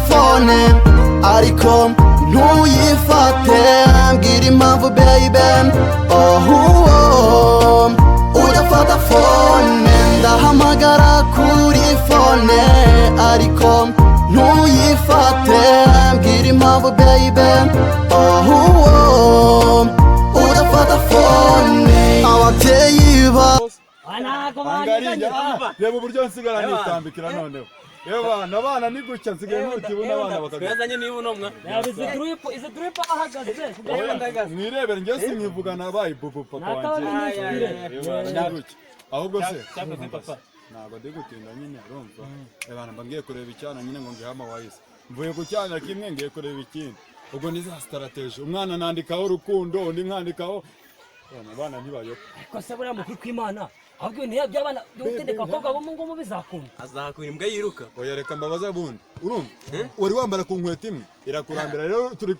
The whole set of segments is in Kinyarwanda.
phone, ariko ntuyifate. Mbwira impamvu, baby, oh, udafata phone. Ndahamagara kuri phone, ariko ntuyifate. Mbwira impamvu, baby, oh, udafata phone. Ababyeyi ba Angariya, reba uburyo nsigara nitambikira noneho. Reba abana ni gutya, nsigaye nkubita abana bakagwa. Twazanye niba unomwa. Reba izi drip, izi drip ahagaze. Mwirebere, njye sinkivuga, nabaye bubu papa wanjye. Reba ni gutya. Ahubwo se Cyakoze papa. Ntabwo ndi gutinda nyine, urumva? Reba, mba ngiye kureba icyana nyine ngo ngihe amawayisi. Mvuye ku cyana kimwe ngiye kureba ikindi. Ubwo ni za strategy. Umwana nandikaho urukundo, undi nkandikaho. Abana ntibayoka. Ariko se buriya mukuru kw'Imana, ahubwo ibintu by'abana byo gutendeka abakobwa bo mu ngo bizakunda? Azahakura imbwa yiruka. Oya, reka mbabaza bundi. Urumva? Wari wambara ku nkweto imwe irakurambira. Rero turi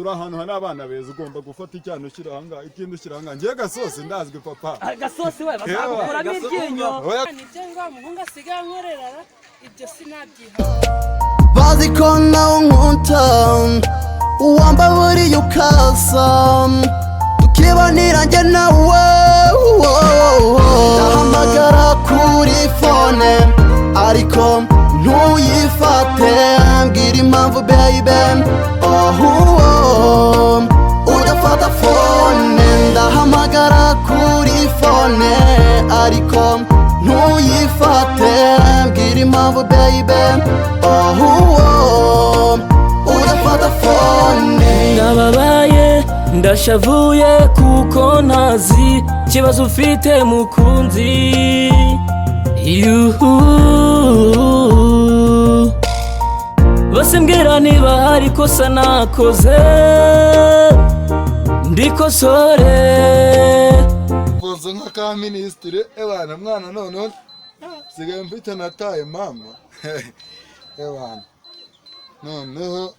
ahantu hari abana beza, ugomba gufata icyana ushyira ahangaha, ikindi ushyira ahangaha. Ngiye gasosi ndazwi papa. Gasosi we, bazagukuramo iryinyo. Oya. Nibyo ngo umuhungu asigaye ankorera ibyo sinabyiha. Bazi ko nawe unkunda, wambaburiye ukaza tukibanira njye nawe. Ndahamagara kuri phone, ariko ntuyifate. Mbwira impamvu, baby, oh, udafata phone. Ndahamagara kuri phone, ariko ntuyifate. Mbwira impamvu, baby, oh, udafata phone. Ndababaye, ndashavuye kuko ntazi ikibazo ufite, mukunzi. Yuhu, bose mbwira niba hari ikosa nakoze ndikosore. Mfunze nka ka minisitiri ebana mwana, noneho nsigaye mfite nataye mama ebana noneho.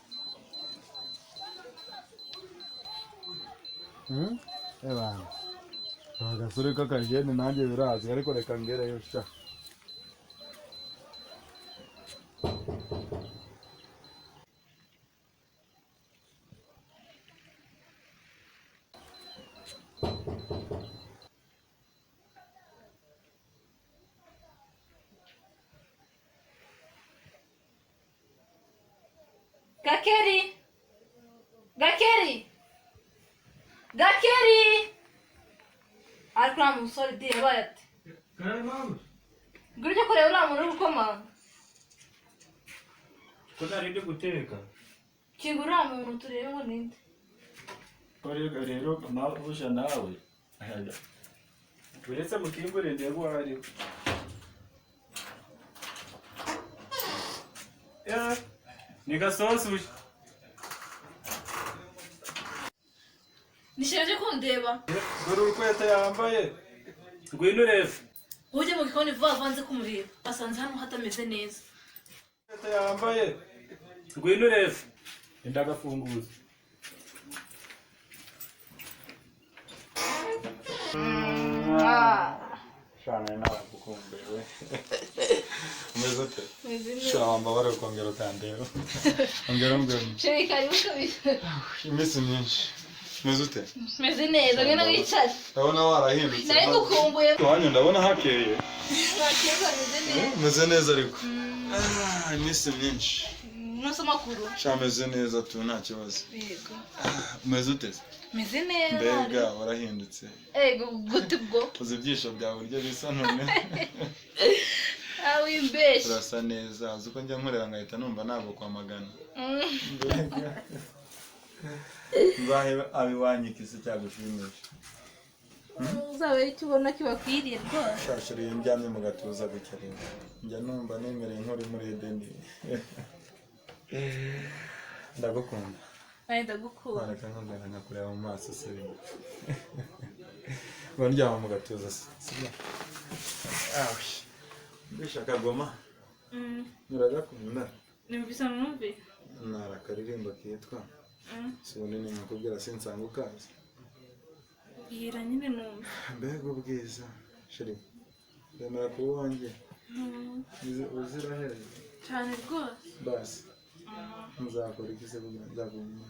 Ebana agasore k'akajene nanjye birazwi, ariko reka ngereyo sha. Gakeri! Gakeri! Gakeri! Ariko uriya musore di yabaye ati. Ngwino ujye kureba uriya muntu uri gukomanga. Ko nari ndi guteka. Kinga uriya muntu turebe ngo ninde. Ko rero mabuja nawe uretse mukingure ndebe uwo ari we. Eh, ni gasosi uje. Nisheje kundeba. Dore urukweto yambaye, ngwino urebe. Ujye mu gikoni vuba vuba nze kumureba. Asanze hano hatameze neza. Urukweto yambaye, ngwino urebe. Ndagafunguza. Shana, naragukumbuye we. Umeze ute? Sha, wambabare ukongera ukandeba. Ongera umbwira. Chéri, karibu kabisa. Iminsi myinshi. Umeze ute? Meze neza, ngwino wicare. Ndabona warahindutse. Nari ngukumbuye. Iwanyu ndabona hakeye. Nta kibazo, meze neza. Umeze neza ariko. Ah, iminsi myinshi. Nusa amakuru. Sha, meze neza tu, nta kibazo. Yego. Umeze ute se? Meze neza. Mbega warahindutse. Ego, gute ubwo? Uzi ibyisho byawe uburyo bisa none. Ah, wimbeshye. Urasa neza, uzi ko njya nkorera ngahita numva ntabwo kwamagana. Mbega. Nzahe abiwanyu ikisi cyagushimisha. Uzaba icyo ubona kibakwiriye rwose. Shashiri, iyo ndyamye mu gatuza gutya rero njya numva nemereye nk'uri muri Edeni. Ndagukunda. Nanjye ndagukunda. Wareka nkongera nkakureba mu maso se rimwe. Ngo ndyama mu gatuza se, sibyo? Awe, mbishaka goma. Uragakunda? Numvise numve. Nari akaririmbo kitwa si ubunini nkakubwira sinsanga ukazi. Bwira nyine numve. Mbega ubwiza, chéri, ndemera kuba uwanjye ubuziraherezo. Cyane rwose. Basi. Nzakora iki se kugira nzakubona?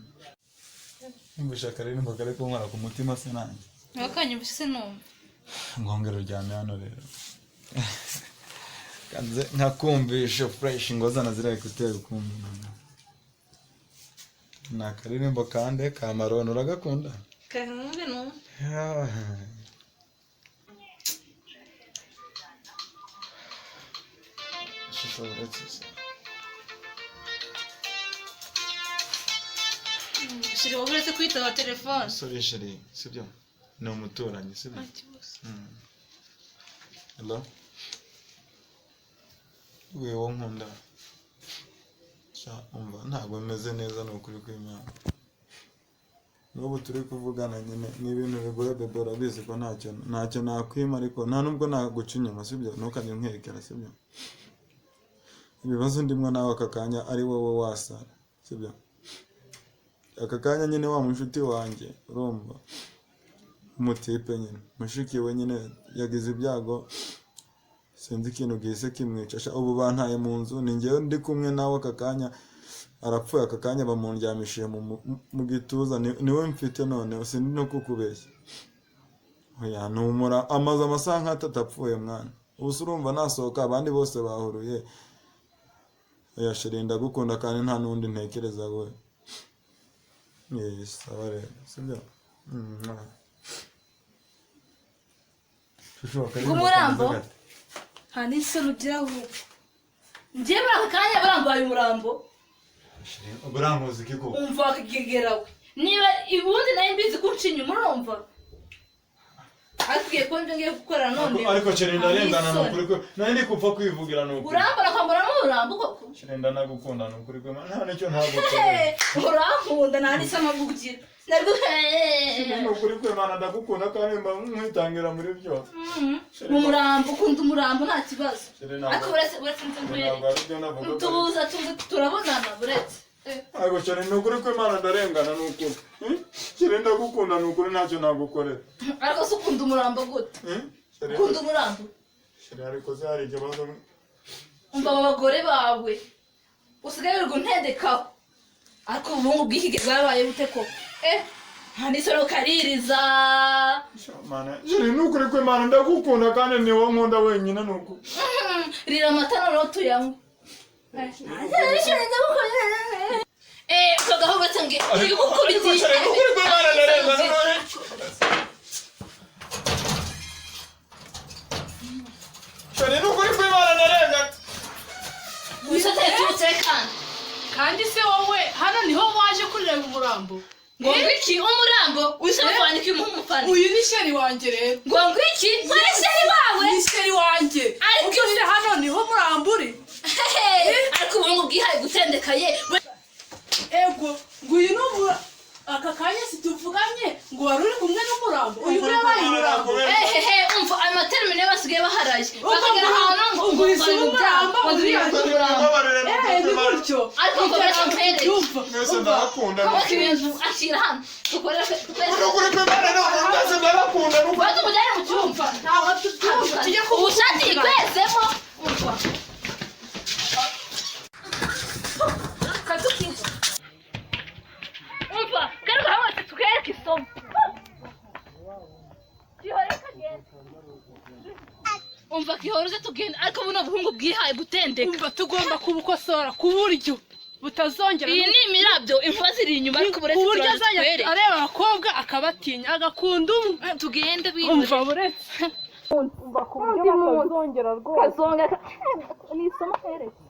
Numvise akaririmbo kari kunkora ku mutima se nanjye. Wakanyumvise sinumva. Nkongera uryame hano rero. Kanze nkakumvisha fresh ngo zana ziriya ekuteri ukumva. Ni akaririmbo kande ka Marone, uragakunda? Kanumve numva. Yeah. Shusho uretse se. Shiri wowe uretse kwitaba telefone. Sorry sheri, sibyo? Ni umuturanyi, sibyo? Nta kibazo. Hello? Wewe nkunda. Sha umva ntabwo meze neza ni ukuri kw'Imana. N'ubu turi kuvugana nyine ni ibintu bigoye bebe, urabizi ko ntacyo nakwima ariko nta nubwo naguca inyuma, sibyo? Ntukajye unkekera, sibyo? Ibibazo ndimwo nawe aka kanya ari wowe wasara, sibyo? Aka kanya nyine wa mushuti wanjye, urumva? Umutipe nyine, mushiki we nyine yagize ibyago, sinzi ikintu gihise kimwica. Sha ubu bantaye mu nzu, ni njyewe ndi kumwe nawe aka kanya, arapfuye aka kanya bamundyamishije mu gituza, niwe mfite none, sindi no kukubeshya. Oya numura amaze amasaha nk'atatu apfuye mwana. Ubu se urumva nasohoka abandi bose bahuruye. Oya sheri ndagukunda kandi nta n'undi ntekereza we. Yes, sawa rero, sibyo? Shusho, akaririmbo Umurambo? kameze gate? Nta n'isoni ugira ahubwo. Njyewe muri aka kanya barambaye umurambo. Urankuzi iki koko? Umva wakigegera we. Niba ubundi nayo mbizi ko unca inyuma, urumva? Ariko ugiye kubona ibyo ngiye gukora none. Ariko sheri ndarengana Nta ni n'isoni. ukuri ko nari ndi kupfa kwivugira ni ukuri. Urambara kwambara n'umurambo koko? Sheri ndanagukunda ni ukuri ko nta n'icyo ntagukorera. Urankunda nta n'isoni ugira. Ni ukuri ko Imana ndagukunda kandi mba nkwitangira muri byose. Mu murambo ukunda umurambo nta kibazo. Sheri ntabwo Ariko uretse nze nkwereke. ntabwo ari byo navuga. Tuza turabonana buretse. Ariko sheri ni ukuri ko Imana ndarengana ni ukuri. Sheri ndagukunda ni ukuri ntacyo nagukorera. Ariko se ukunda umurambo gute? Ukunda umurambo? Sheri ariko se hari ikibazo? Umva aba bagore bawe usigaye wirirwa untendekaho. Ariko ubuhungu bw'iki gihe bwabaye bute koko? Nta n'isoni ukaririza. Sheri ni ukuri ko Imana ndagukunda kandi ni wowe nkunda wenyine ni ukuri. Rira amata noneho tuyanywe. Kagaho uretse nge Ariko sheri ni ukuri ko Imana ndarengana none. Sheri ni ukuri ko Imana ndarengana. Wisateye turutse kandi. Kandi se wowe hano niho waje kureba umurambo? Ngo ngwiki umurambo wisaba kwandika umufana. Uyu ni sheri wanjye rero. Ngo ngwiki wari sheri wawe? Ni sheri wanjye. Ariko se hano niho umurambo uri? Ariko ubuhungu bwihaye gutendeka ye. Ego ngo uyu ni aka kanya situvuganye ngo wari uri kumwe n'umurambo. Uyu nguyu yabaye umurambo. Ehehe umva amatermine niyo basigaye baharaye. Bakagera ahantu ngo Ubwo ngo isi umurambo uriya umurambo. Ni gutyo. Ariko ngo bareke nkwereke. Mwese ndabakunda. Kubaka ibintu ashyira hano. Dukorere twese. Ni ukuri ko Imana ni ukuri mwese ndabakunda ni ukuri. Baze umujyane mu cyumba. Ntabwo tubyumva. Tujye Ubushati yikwezemo. Umva. Kadukiza. Umva, garuka hamwe tukwereke isomo. Gihore kagenda. Umva gihore uze tugenda ariko buno buhungu bwihaye gutendeka. Umva tugomba kubukosora ku buryo butazongera. Iyi ni imirabyo imva ziri inyuma ariko buretse ku buryo turaje azajya tukwereke. areba abakobwa akabatinya agakunda umwe. Tugende bihore. Umva buretse. Umva ku buryo batazongera rwose. Kazongera ni isomo nkwereke.